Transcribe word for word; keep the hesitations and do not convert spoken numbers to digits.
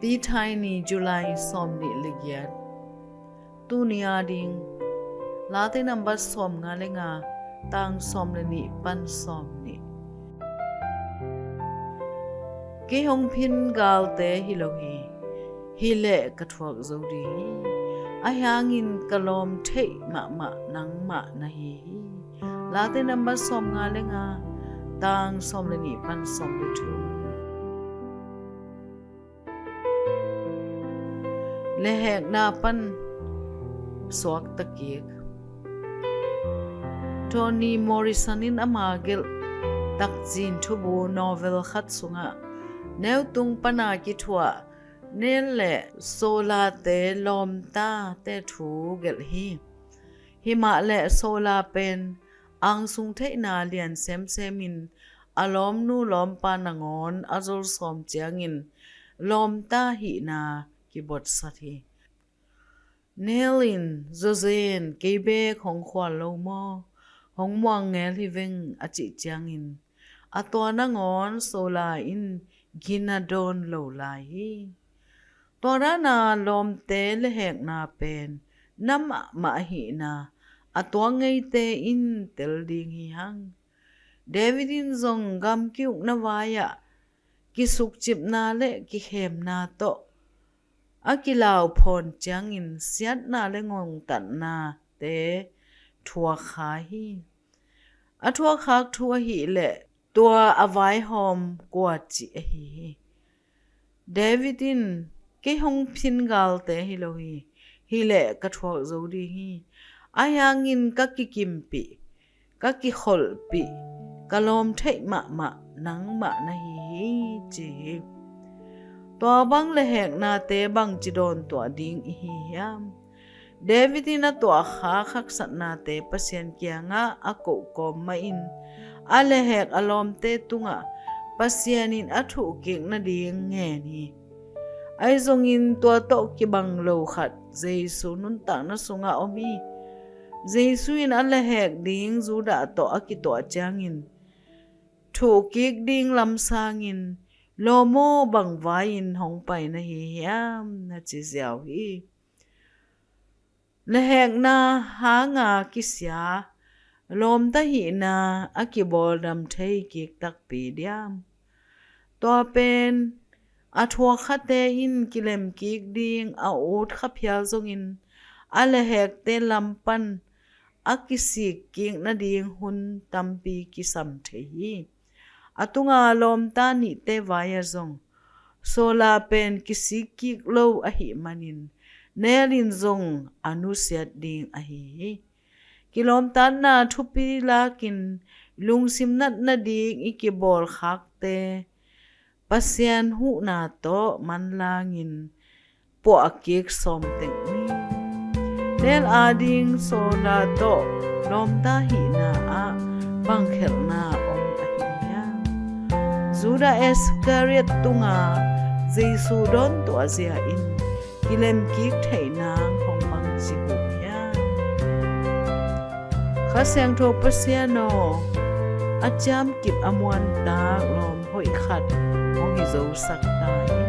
Pi Thai ni, July sawm nih le giat. Tuni a ding Late nambat sawm nga le nga, tang sawm le nih pan sawm nih. Kei hong phin galte hi lo hi, hi leh ka thuak zo ding hi. Ahi hangin ka lawm theih mahmah nangmah na hi hi. Late nambat sawm nga le nga, tang sawm le nih pan sawm le thum. Lehhekna pan suakta kik. Toni Morrison in ama gelh takzin thubu novel khat sungah neutung pana kithuah Neil le Sawlate lawmtate thu gelh hi. Himahleh Sawla pen angsung theihna lian semsemin a lawmnu lawmpa nangawn a zol sawm ciangin lawmta hihna kibotsat hi. Neil in, "Zawzen kei beek hong khual lo maw? Hong muang ngel hi veng," a cih ciangin a tua nangawn Sawla in gina dawn lo lai hi. Tua dana lawmte lehhekna pen na mahmah ahihna a tuak ngeite in tel ding hi hang. David in zong gamki ukna vai-ah kisukcipna le kikhemna tawh a kilauphawn ciangin siatna le ngongtatnate thuakkha hi. A thuakkhak thu ahihleh tua a vaihawm kua cih ahi hi. David in, "Kei hong phin galte hi lo hi, hi leh ka thuak zo ding hi. Ahi hangin ka kikimpih, ka kikholhpih, ka lawm theih mahmah nangmah na hi hi," ci hi. Tua bang lehheknate bangci dawntuah ding i hi hiam? David in a tuahkhak haksatnate Pasian kiangah a kohkawm mahin a lehhek a lawmte tungah Pasian in a thuhkik nading ngen hi. Ahi zongin tua tawh kibang lo khat Jesu nuntakna sungah om hi. Jesu in a lehhek ding Judah tawh a kituah ciangin thuhkik ding lam sangin lawm aw bang vai-in hong pai na hi hiam, na ci ziau hi. Lehhekna hanga kisia lawmta hihna a kibawldam thei kik takpi diam? Tua pen a thuakkhate in kilemkik ding a ut kha phial zongin a lehhekte lam pan a kisikkik nading hun tampi kisam thei hi. A tunga lawmta nihte vai-ah zong Sawla pen kisikkik lo ahih manin Neil in zong a nusiat ding ahi hi. Kilawmtatna thupi lakin lungsim nat nading i kibawlkhakte Pasian huhna tawh manlangin puahkik sawm teng ni. Neil ading Sawla tawh lawmta hihna ah bang khelhna om ahi hiam? Judah Iskariot tunga Jesu dawntuah zia in kilemkik theih nang hong bangci huh hiam? Kha Siangtho Pasian aw, a ciamkip a muantak lawm hoih khat hong hi zosak ta in.